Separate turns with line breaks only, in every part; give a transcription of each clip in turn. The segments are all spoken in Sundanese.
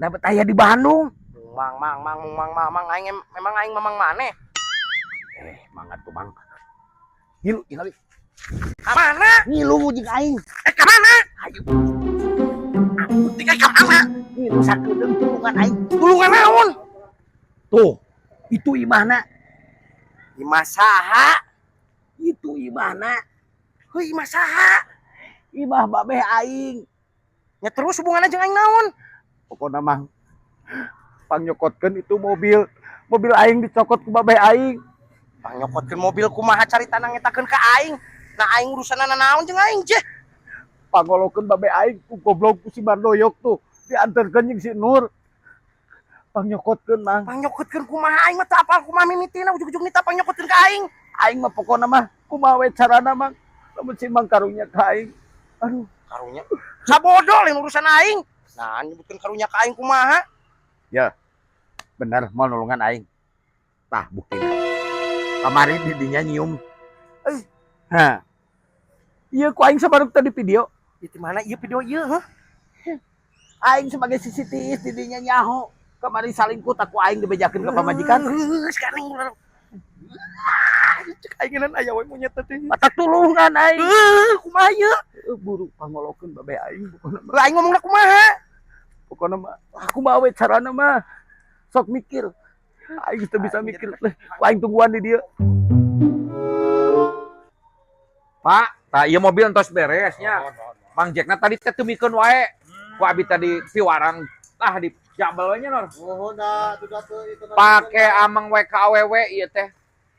Nah, bet aya di Bandung.
Mang mang mang mang mang mang aing memang aing mamang maneh.
Eh, mangga tuh, Mang. Ngilu jeung aing.
Ka mana?
Ngilu jeung aing.
Eh, ka mana?
Ayo.
Tiga ka mana?
Ngilu sakedeung tulungan aing.
Tulungan naon?
Tuh, itu imahna.
Imah saha?
Itu imahna.
Heuh, imah saha?
Imah babeh aing.
Nya terus hubunganna jeung aing naon?
Pokokna, Mang, pangnyokotkeun itu mobil. Mobil aing dicokot ku babeh aing.
Pangnyokotkeun mobil kumaha caritana ngetakeun ka aing? Nah, aing urusanna naon jeung aing, jeh?
Pangolokeun babeh aing ku goblok ku si Mardoyok tuh. Diantarkeun jeung si Nur. Pangnyokotkeun, Mang.
Pangnyokotkeun kumaha, aing mah teu apal kumaha mimitina, ujug-ujug nita pangnyokotkeun ka aing.
Aing mah pokokna mah kumaha we carana, Mang. Lamun si Mang karunya ka aing. Aduh,
Karunya. Sabodo lain urusan aing. Nah, nyebutkeun karunya ka aing kumaha?
Bener mau nolongan aing. Tah, buktina. Kamari di dinya nyium.
Eh.
Hah. Iya, ku aing sabaruk tadi video.
Di mana ieu video ieu, heuh?
Aing sebagai CCTV di dinya nyaho. Kamari salingkuh tak ku aing dibejakeun ka pamajikan.
Heuh, sekarang urang. Cek aing ngeunaan aya we monyet teh.
Mata tulungan aing.
Heuh, kumaha ieu?
Eh, buru pangolokeun babeh aing pokona mah.
Lah, aing ngomongna kumaha?
Pokona mah aku mah we carana mah. Sok mikir. Aing teu bisa
Aing
mikir teh. Ku aing tungguan di dieu.
Pak, tah ieu mobil entos beres nya. Mang Jackna tadi teh teu mikeun wae. Ku abi tadi piwarang tah di jabel we nya, Nor.
Nuhun da tuh teu itu.
Pake amang we ka awewe ieu teh.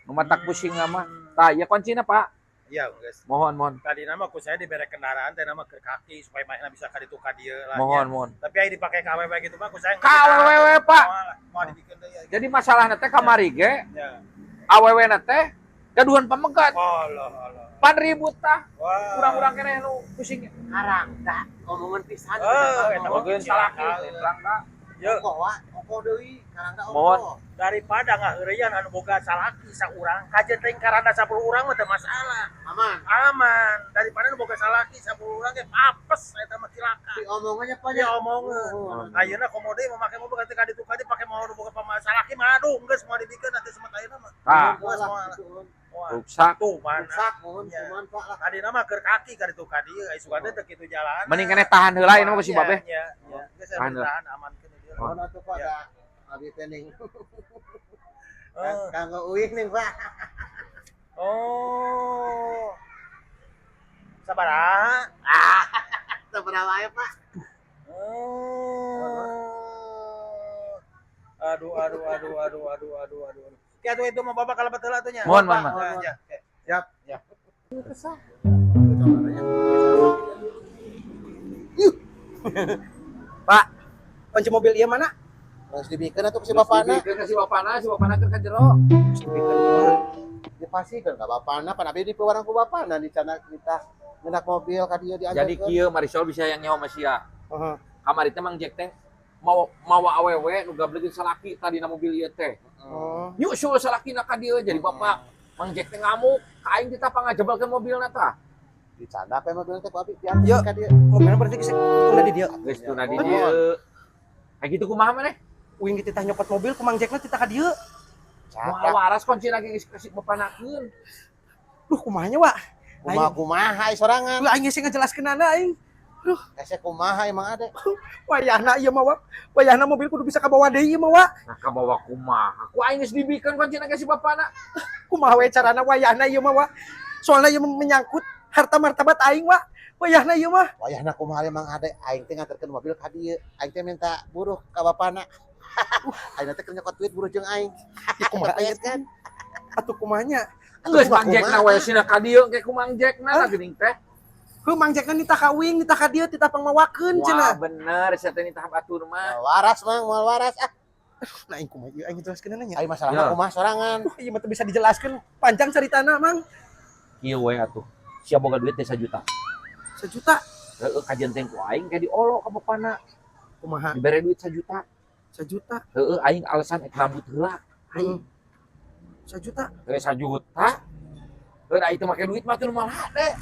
Nu matak pusing mah. Tah, ieu kuncina, Pak.
Iya, guys.
Mohon, mohon.
Tadi nama ku saya diberi kendaraan teh nama ke kaki supaya mainnya bisa ka ditu ka dieu lah.
Mohon,
nya.
Mohon.
Tapi aya dipake ka awewe gitu mah ku saya
Ka awewe, Pak.
Moal dibikin deui ya.
Jadi masalahna teh kamari ge
Ya.
awewe na teh gaduhan pamegat.
Allah Allah.
Pan ribut tah.
Wah.
Urang-urang keneh nu pusing.
Karang da omongan pisan.
Eh, eta mah
Bogeun salaki rangga.
Yeuh,
Ongkoh wa, ongkoh deui, karang da
Mohon.
ongkoh.
Daripada ngaheureyan anu boga salaki saurang, kajeun teh karanda 10 urang mah teu masalah.
Aman.
Aman. Daripada nu boga salaki 10 urang ge apes eta mah cilaka.
Di omongannya apa
Ya omongeun.
Nuhun.
Ayeuna komo deui make mobil ganti ka ditu ka dieu pake moal nu boga salaki mah aduh geus moal dibikeun atuh semet ayeuna mah.
Tah,
Geus moal. Moal.
ruksak.
Tuh mana.
Rusak mohon
Iya.
kumaha, Pak lah.
Tadi nama keur kaki ka ditu ka dieu, ai sugan teh teu kitu jalan.
Mending keneh tahan heula ieu mah ku si babeh.
Iya, iya. Geus
Tahan heula.
tahan aman keun dieu.
Mohon atuh, Pak,
Ya.
da abi teh ning.
Eh.
Kanggo uih ning, Pak.
Oh. Sabaraha?
Sabaraha wae, Pak?
Oh. Aduh, aduh, aduh, aduh, aduh, aduh, aduh. Ki atuh itu mah bapak kalebet heula atuh nya.
Mohon, mohon, mohon.
Ya, ya. Oke.
Siap.
Ya.
Kesah.
Pak, kunci mobil ieu mana?
Harus dibikeun atuh ku si bapana.
Dibikeun ka si bapana keur ka jero.
Dibikeun kumaha?
Dipasihkeun ka bapana, pan abi di pewarang ku bapana di cana kita ngenak mobil ka dieu
Jadi
diantarkeun.
kieu Marisol bisa yang nyawa sama sia.
Heeh.
Kamari teh Mang Jack teh mau mawa awewe nu gablegeun salaki tadi na mobil ieu teh.
Oh.
Nyusul salakina ka dieu jadi bapak Mang Jack teh ngamuk, ka aing teh pangajebalkeun mobilna tah.
Di cana apa mobil teh ku abi
Yo.
diantarkeun ka dieu.
Mobilna berarti geus tunda di dieu.
Geus tuna di dieu. Kayak gitu kumaha maneh?
Uing dititah nyokot mobil ku Mang Jackna titah ka dieu.
Moal waras kuncina ge geus kasih bapanakeun.
Duh, kumaha nya, Wak?
Kumaha kumaha ai sorangan.
Duh, aing geus ngajelaskeunana aing.
Hese kumaha emang ade.
Wayahna ieu mah, Wak. Wayahna mobil kudu bisa kabawa deui ieu mah, Wak.
Nah, kabawa kumaha? Ku aing geus dibikeun kuncina ge si bapana.
Kumaha we carana wayahna ieu mah, Wak. Soalna ieu menyangkut harta martabat aing, Wak. Wayahna ieu mah.
Wayahna kumaha emang ade, aing teh nganterkeun mobil ka dieu. Aing teh minta buruh ka bapana. Aing teh keur nyokot duit buruh jeung aing.
Ya kumaha
Beres kan?
Atuh kumaha nya?
Geus Mang Jackna we sina ka dieu ke ku Mang Jackna lah geuning teh.
Heuh, Mang Jackna nitah ka uing, nitah ka dieu, titah pangmawakeun
Wah,
cenah.
bener sia teh nitah batur mah.
Moal waras, Mang, moal waras ah.
Nah, aing kumaha ieu aing jelaskeunana nya.
Ai masalahna
Ya.
kumaha sorangan.
Duh, ieu mah teu bisa dijelaskeun, panjang caritana, Mang.
Kieu we atuh. Sia boga duit teh 1 juta.
1 juta.
Heeh, kajian teh ku aing kayak diolo ka bapana.
Kumaha?
Dibere duit 1 juta.
1 juta.
Heeh, aing alasan ek rambut heula.
Heeh. 1 juta.
Heeh, 1 juta. Heuh, aing teh make duit mah teu malah deh.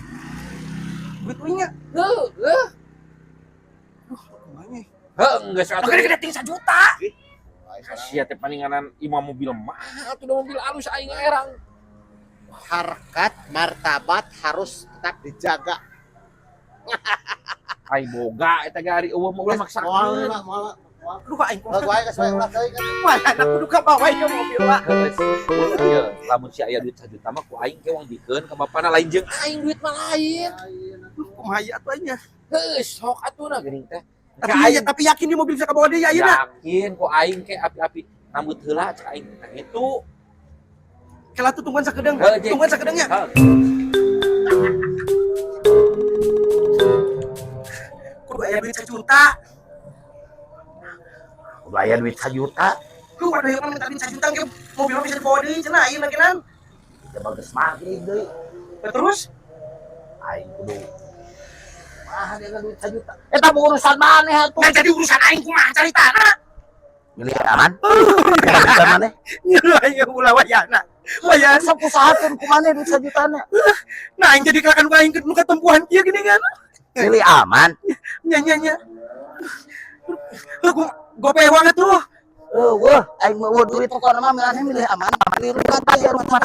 Duit uing nya.
Heuh, heuh.
Duh, kumaha nya?
Heuh, geus atuh.
Gede-gede ting 1 juta.
Sia teh paninganan imah mobil mahal atuh da mobil alus aing erang.
Harkat martabat harus tetap dijaga.
Ai boga eta ge ari eueuh mah ulah
Moal
maksakeun.
lah, moal.
Aduh aing
Heuh, wae geus wae ulah teuing.
Wah, anak kudu ka bawa ieu mobil wa.
Ieu lamun si aya duit 1 juta mah ku aing ke wang dikeun ka bapana lain jeung aing duit mah lain.
Kumaha ieu atuh aing nya.
Heuh, sok atuh na geuning teh.
Tapi ya, tapi yakin di mobil bisa kabawa deui ayeuna.
Yakin ku aing ke api-api rambut heula cek aing teh gitu.
Kela tuh tungguan sakedeung.
Heuh, Jing.
Tungguan sakedeung nya.
Heuh.
Kudu aya duit 1 juta.
Kudu aya duit 1 juta.
Ku ada yang minta duit 1 juta ke mobil mah bisa dibawa deui cenah ayeuna kenan.
Ya bagus maghrib deui.
Terus
Aing kudu mah dia duit 1 juta. Eta mah urusan maneh atuh.
Nah jadi urusan aing kumaha caritana.
Milih aman. Urusan maneh.
Nyeuh aing ulah wayahna. Wayahna
Sok usahakeun ku maneh duit 1 jutana.
nah aing jadi kelakan ku aing nu katempuhan kieu gini kan.
Milih aman.
Nya nya nya. Heuh gope banget tuh.
Eueuh, aing mah eueuh duit pokona mah maneh milih aman. Milih rumah teh rumah.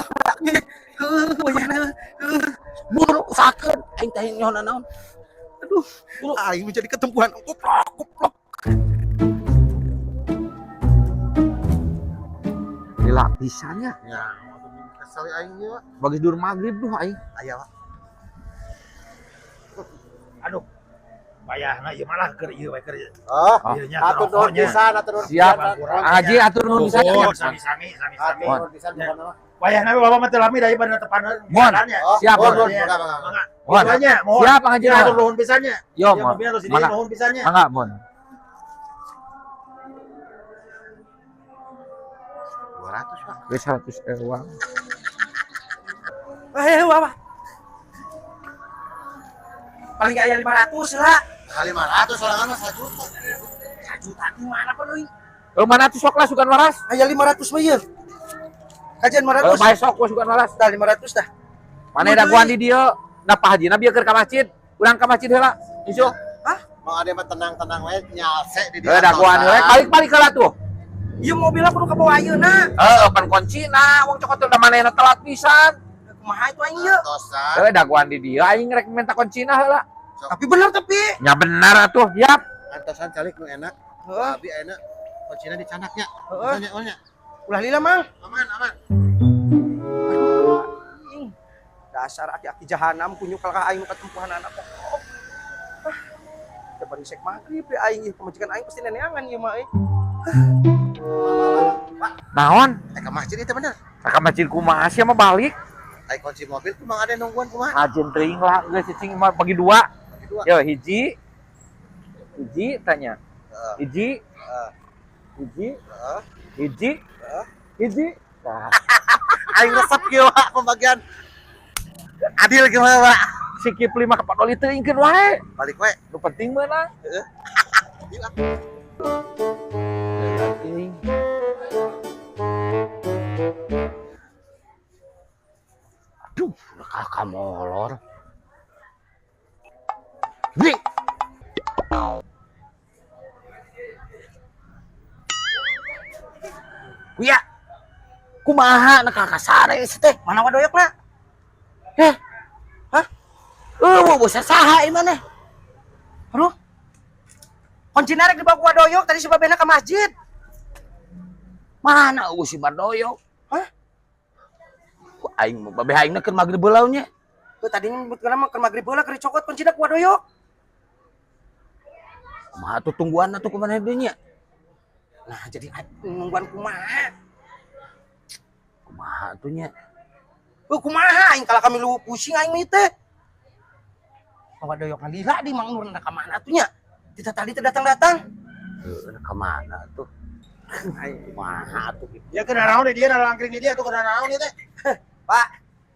Heuh wayahna. Heuh
Buru usahakeun aing teh nyohna naon.
aduh aing menjadi ketempuhan kuplok kuplok.
Lila pisan nya.
Ya, kesel aing ieu.
Bagus dur maghrib duh aing.
Aya wa.
Aduh. Wayahna ieu malah keur ieu we keur.
Oh,
Ieu nya
atur nuhun pisan, atur nuhun.
Siap.
pisan.
Haji atur nuhun pisan nya.
Oh, sami-sami, sami-sami.
Atur nuhun pisan pokona mah.
Wayahna we bapak mah teu lami da ieu pada tepan.
Mohon.
Oh,
Siap,
nuhun,
mohon.
nuhun, mangga, mangga.
Mangga.
Mohon.
Itu aja, mohon.
Siap Kang Haji.
Ya, atur nuhun pisannya.
Yo,
Ya,
mohon.
mobilnya terus
Mangga.
nuhun pisannya.
Mangga, mohon.
200, Pak.
Geus 100 ewang.
Eh wah wah. Paling aya 500 lah.
Kali 500 sorangan mah 1 juta.
1 juta di mana pa euy?
Eh mana tuh sok lah sugan waras.
Aya 500 mah ieu. Kajian
Eh
500.
bae sok we sugan waras.
Dah 500 dah.
Mana daguan di dieu? Da Pak Hajina bieu keur ka masjid. Urang ka masjid heula. Insyaallah.
Mau ada mah tenang-tenang wae nyalse di dieu.
Eh daguan heula balik-balik heula tuh.
Ieu mobilna kudu kabawa ayeuna.
Heeh, pan kuncina wong cokot da manehna telat pisan.
Kumaha itu aing ieu?
Tosan.
Eh daguan di dieu aing rek minta kuncina heula.
Tapi bener tapi.
Nya benar atuh, yap.
Antosan calik nu enak.
Heeh,
Abi enak. Kuncina dicanaknya.
heeh.
Nya, nya.
Ulah lila mang.
Aman, aman.
Aing. Dasar aki-aki jahanam kunyuk kalakah aing nu katempuhan anak pokok. Ah. Coba nisek maghrib ya aing ieu pamajikan aing pasti neneangan ieu mah euy.
Naon?
Eh ke masjid itu bener.
Ka masjid kumaha sia mah balik.
Ai kunci mobil kumaha ada nungguan kumaha?
Kajen teuing lah geus cicing mah bagi dua.
Bagi dua.
Yo hiji. Hiji tanya.
Heeh.
Hiji.
Heeh.
Hiji.
Heeh.
Hiji.
Heeh.
Hiji. Nah,
Aing resep kieu Pak pembagian. Adil gimana, Pak?
si Kipli mah kapadoli teuingkeun wae.
Balik we.
Nu penting meunang.
Heeh. Gila.
Teuing.
Aduh, kakak molor. Beli. Kuya. Kumaha na kakak sare si teh?
Mana wadoyokna?
Heh.
Hah?
Eueuh bosah saha ieu maneh?
Aduh. Kuncina rek dibawa ku wadoyok tadi si babehna ka masjid.
Mana eueuh si Bardoyok?
Hah?
Ku aing mah babeh aingna keur magrib heula nya.
Heuh tadi nyebutkeun mah keur magrib heula keur dicokot kuncina ku wadoyok.
Kumaha tuh tungguan atuh kumaha deui nya?
Nah, jadi nungguan kumaha?
Kumaha atuh nya?
Heuh kumaha aing kalah kami lu pusing aing mah ieu teh. Wadoyok lila di Mang Nur ka mana atuh nya? Kita tadi teh datang-datang.
Heuh ka mana tuh? Aing kumaha atuh gitu.
Ya kena naon di dia, nalangkring di dia tuh kena naon ieu teh.
Pak,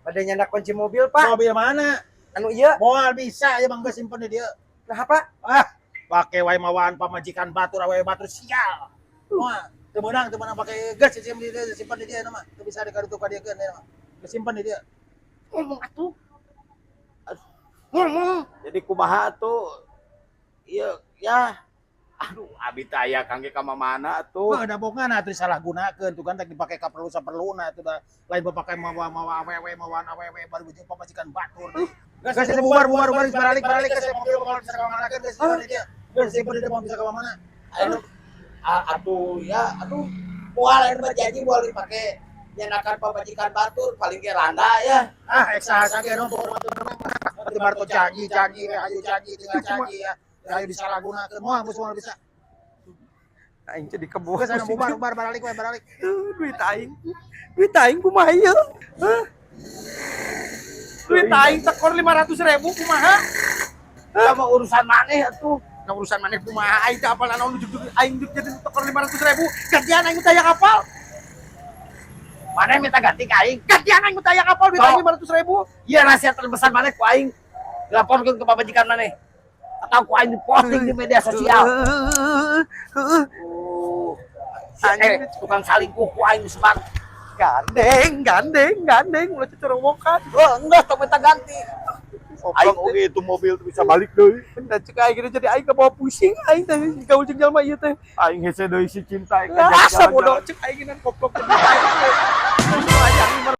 pada nyandak kunci mobil, Pak.
Mobil mana?
Anu ieu.
Moal bisa ya bang geus simpen di dia.
Nah, Pak?
Ah, pake wae mawaan pamajikan batur awewe batur sial. Moal teu meunang pake gas simpen di dia, simpen di dia mah. Teu bisa dikarutu ka dia keun mah. Geus simpen di dia.
Ngomong atuh. Ngomong.
Jadi kumaha tuh? Iya, ya. Aduh, abi teh aya kangge ka mamana atuh.
Wah, da bongan atuh disalahgunakeun tuh kan tak dipake ka perlu saperluna atuh da lain bapake mawa-mawa awewe mawaan awewe baru jeung pamajikan batur. Geus geus bubar bubar bubar balik balik geus mobil mobil bisa ka mana geus simpen di dieu. Geus simpen di dieu mobil bisa ka mana.
Aduh, atuh ya, aduh. Moal ayeuna mah janji moal dipake nyenakan pamajikan batur paling ge randa ya.
Ah, eksa ge nonton batur mah. Teu barto janji janji we hayu janji tinggal janji ya. Hayu disalahgunakeun moal geus moal bisa.
Aing jadi kebo.
Geus anu bubar bubar balik we balik.
Duit aing. Duit aing kumaha ieu? Hah? Duit aing tekor 500.000 kumaha?
Sama urusan maneh atuh.
Nah, urusan maneh kumaha aing teh apal naon ujug aing jadi tekor 500.000. Gantian aing teh aya kapal.
Maneh minta ganti ka aing.
Gantian aing teh aya kapal duit aing 500.000.
Iya nasihat terbesar maneh ku aing. Dilaporkeun ke pamajikan maneh. Atau ku aing diposting di media sosial. Oh. Tukang salingkuh ku aing disebar.
Gandeng, gandeng, gandeng, ulah cocorowokan.
Oh, enggak, tong minta ganti.
Aing oge itu mobil tuh bisa balik deui.
Bener cek aing gitu jadi aing kebawa pusing aing teh gaul jeung jalma ieu teh.
Aing hese deui si cinta
Asa bodoh cek aing ngan goblok jadi aing teh.